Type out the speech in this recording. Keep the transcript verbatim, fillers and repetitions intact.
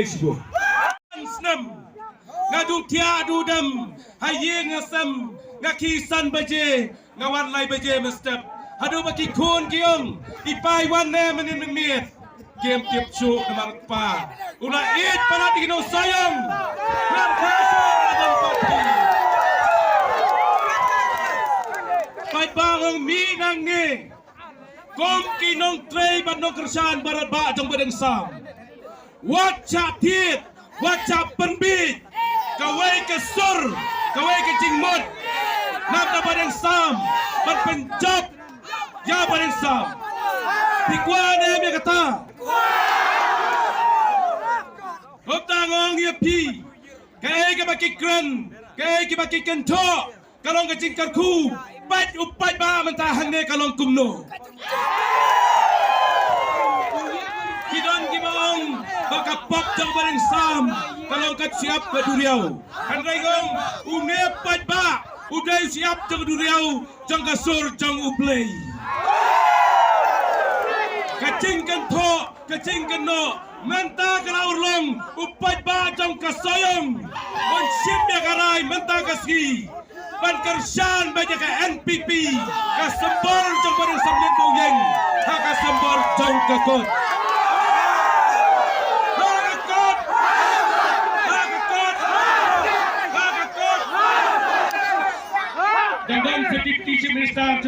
Snem nga duh thiah duh dem ha ïing ha sem, nga khie san baje nga wan lai baje mynstep. Haduh ba ki khun ki ong i pa i wan ne mynnin mynmiet. Kim tip shuh namar kpa u la ïeit palat ïa ki nongshong. Ngan kha shuh na bang party. Paidbah ong mih nangne kum ki nongtrei bad nongkyrshan baroh bah jong Bahdeng Sam. Wat shah thied, wat shah pynbiej kawei ka sur, kawei ka jingmut na ka Bahdeng Sam ban pynjop ïa Bahdeng Sam. Phi kwah ne em ïa kata? Kumta nga ong ïa phi, kaei kaba ki kren, kaei kaba ki kynthoh, ka long ka jingkyrkhu. Peit u paidbah mynta hangne ka long kumno. Ki don kiba ong ba ka pop jong Bahdeng Sam ka long ka shyiap ka duriaw. Hynrei nga ong une paidbah u dei u shyiap jong ka duriaw jong ka sur jong U Blei. Ka jingkynthoh, ka jingkynnoh mynta ka la urlong. U paidbah jong ka Sohiong un shim ïa ka rai mynta ka sngi ban kyrshan bad ïa ka N P P, ka symbol jong Bahdeng Sam Lin Bawïeng ha ka symbol jong ka kot. Ha ka kot, ha ka kot, ha ka kot. Dang dang sa Deputy Chief Minister.